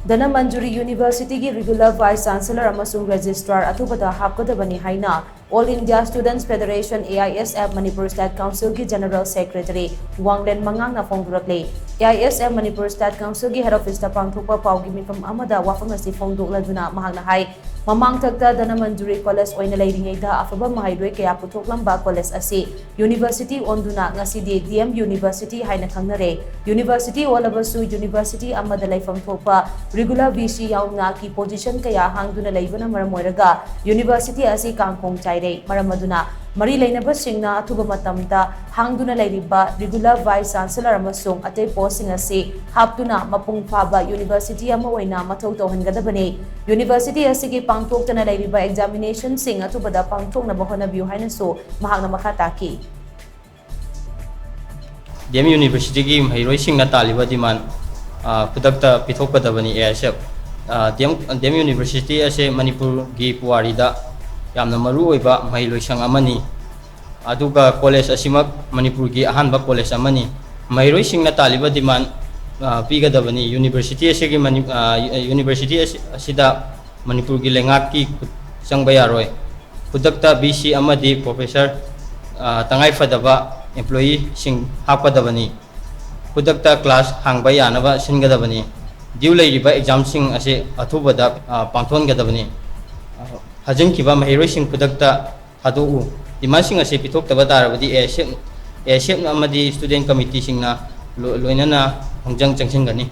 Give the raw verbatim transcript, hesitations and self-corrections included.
ꯙꯅꯃꯟꯖꯨꯔꯤ ꯌꯨꯅꯤꯚꯔꯁꯤꯇꯤꯒꯤ regular vice chancellor ꯑꯃꯁꯨꯡ registrar ꯑꯊꯨꯕꯗ ꯍꯥꯞꯀꯗꯕꯅꯤ ꯍꯥꯏꯅ All India Students Federation, A I S F, Manipur State Councilꯒꯤ general secretary ꯋꯥꯡꯂꯦꯟ ꯃꯉꯥꯡꯅ ꯐꯣꯡꯗꯣꯔꯛꯂꯤ꯫ A I S F Manipur State Councilꯒꯤ head officeꯇ ꯄꯥꯡꯊꯣꯛꯄ ꯄꯥꯎꯒꯤ ꯃꯤꯐꯝ ꯑꯃꯗ ꯋꯥꯐꯝ ꯑꯁꯤ ꯐꯣꯡꯗꯣꯛꯂꯗꯨꯅ ꯃꯍꯥꯛꯅ ꯍꯥꯏ, ꯃꯃꯥꯡꯊꯛꯇ ꯙꯅꯃꯟꯖꯨꯔꯤ college ꯑꯣꯏꯅ ꯂꯩꯔꯤꯉꯩꯗ ꯑꯐꯕ ꯃꯍꯩꯔꯣꯏ ꯀꯌꯥ ꯄꯨꯊꯣꯛꯂꯝꯕ college ꯑꯁꯤ university ꯑꯣꯟꯗꯨꯅ ꯉꯁꯤꯗꯤ D M University ꯍꯥꯏꯅ ꯈꯪꯅꯔꯦ꯫ University ꯑꯣꯜꯂꯕꯁꯨ university ꯑꯃꯗ ꯂꯩꯐꯝ ꯊꯣꯛꯄ regular V C ꯌꯥꯎꯅ key position ꯀꯌꯥ ꯍꯥꯡꯗꯨꯅ ꯂꯩꯕꯅ ꯃꯔꯝ ꯑꯣꯏꯔꯒ university ꯑꯁꯤ ꯀꯥꯡꯈꯣꯡ ꯆꯥꯏꯔꯦ꯫ ꯃꯔꯝ ꯑꯗꯨꯅ ꯃꯔꯤ ꯂꯩꯅꯕꯁꯤꯡꯅ ꯑꯊꯨꯕ ꯃꯇꯝꯗ ꯍꯥꯡꯗꯨꯅ ꯂꯩꯔꯤꯕ regular vice chancellor ꯑꯃꯁꯨꯡ ꯑꯇꯩ postꯁꯤꯡ ꯑꯁꯤ ꯍꯥꯞꯇꯨꯅ ꯃꯄꯨꯡ ꯐꯥꯕ university ꯑꯃ ꯑꯣꯏꯅ ꯃꯊꯧ ꯇꯧꯍꯟꯒꯗꯕꯅꯤ꯫ University ꯑꯁꯤꯒꯤ ꯄꯥꯡꯊꯣꯛꯇꯅ ꯂꯩꯔꯤꯕ examinationꯁꯤꯡ ꯑꯊꯨꯕꯗ ꯄꯥꯡꯊꯣꯛꯅꯕ ꯍꯣꯠꯅꯕꯤꯌꯨ ꯍꯥꯏꯅꯁꯨ ꯃꯍꯥꯛꯅ ꯃꯈꯥ ꯇꯥꯈꯤ꯫ D M Universityꯒꯤ ꯃꯍꯩꯔꯣꯏꯁꯤꯡꯅ ꯇꯥꯜꯂꯤꯕ demand, ꯑ, ꯈꯨꯗꯛꯇ ꯄꯤꯊꯣꯛꯀꯗꯕꯅꯤ꯫ A I S F, ꯑ, D M, D M University ꯑꯁꯦ ꯃꯅꯤꯄꯨꯔꯒꯤ ꯄꯨꯋꯥꯔꯤꯗ ꯌꯥꯝꯅ ꯃꯔꯨꯑꯣꯏꯕ ꯃꯍꯩꯂꯣꯏꯁꯪ ꯑꯃꯅꯤ꯫ ꯑꯗꯨꯒ college ꯑꯁꯤꯃꯛ ꯃꯅꯤꯄꯨꯔꯒꯤ ꯑꯍꯥꯟꯕ college ꯑꯃꯅꯤ꯫ ꯃꯍꯩꯔꯣꯏꯁꯤꯡꯅ ꯇꯥꯜꯂꯤꯕ demand, ꯑ, ꯄꯤꯒꯗꯕꯅꯤ꯫ University ꯑꯁꯤꯒꯤ ꯃꯅꯤ-, ꯑ, university ꯑꯁꯤ, ꯑꯁꯤꯗ ꯃꯅꯤꯄꯨꯔꯒꯤ ꯂꯩꯉꯥꯛꯀꯤ ꯈꯨꯠ ꯆꯪꯕ ꯌꯥꯔꯣꯏ꯫ ꯈꯨꯗꯛꯇ V C ꯑꯃꯗꯤ professor, ꯑ, ꯇꯉꯥꯏꯐꯗꯕ employeeꯁꯤꯡ ꯍꯥꯞꯀꯗꯕꯅꯤ꯫ ꯈꯨꯗꯛꯇ class ꯍꯥꯡꯕ ꯌꯥꯅꯕ ꯁꯤꯟꯒꯗꯕꯅꯤ꯫ Due ꯂꯩꯔꯤꯕ examꯁꯤꯡ ꯑꯁꯤ ꯑꯊꯨꯕꯗ, ꯑ, ꯄꯥꯡꯊꯣꯛꯍꯟꯒꯗꯕꯅꯤ꯫ ꯊꯥꯖꯤꯟꯈꯤꯕ ꯃꯍꯩꯔꯣꯏꯁꯤꯡ ꯈꯨꯗꯛꯇ ꯊꯥꯗꯣꯛꯎ꯫ Demandꯁꯤꯡ ꯑꯁꯤ ꯄꯤꯊꯣꯛꯇꯕ ꯇꯥꯔꯕꯗꯤ A I S F, A I S F ꯑꯃꯗꯤ student committeeꯁꯤꯡꯅ ꯂꯣ-, ꯂꯣꯏꯅꯅ ꯈꯣꯡꯖꯪ ꯆꯪꯁꯤꯟꯒꯅꯤ꯫